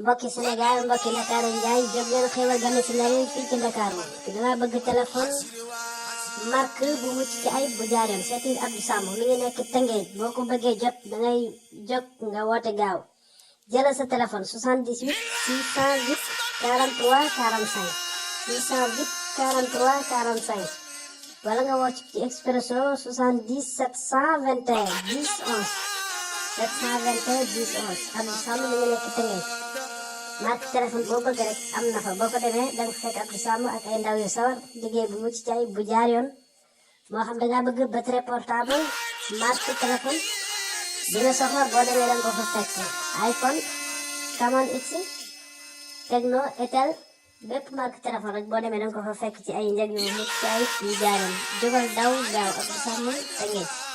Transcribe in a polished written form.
mbokki Sénégal mbokki Ndakaaru Njaay jóg leen xéwal gane si na leen fii ci Ndakaaru danga bëgg téléphone marque bu mucc ci ay bu jaar yoon seeti Abdou Samb mi ngi nekk Tëngéej boo ko bëggee jot dangay jóg nga woote gaaw jëlal sa téléphone 78 608 43 45 608 43 45 wala nga woo ci Expresso 70 721 10 11 721 10 11 Abdou Samb mi ngi nekk Tëngéej marque téléphone boo bëgg rek am na fa boo ko demee danga fekk Abdou Samb ak ay ndaw yu sawar liggéey bu mucc ci ay bu jaar yoon moo xam dangaa bëgg batterie portable marque téléphone bi nga soxla boo demee danga ko fa fekk iPhone Camon X Tecno Itel bépp marque téléphone rek boo demee danga ko fa fekk ci ay njëg yu mucc ci ay yu jaar yoon jógal daw gaaw Abdou Samb Tëngéej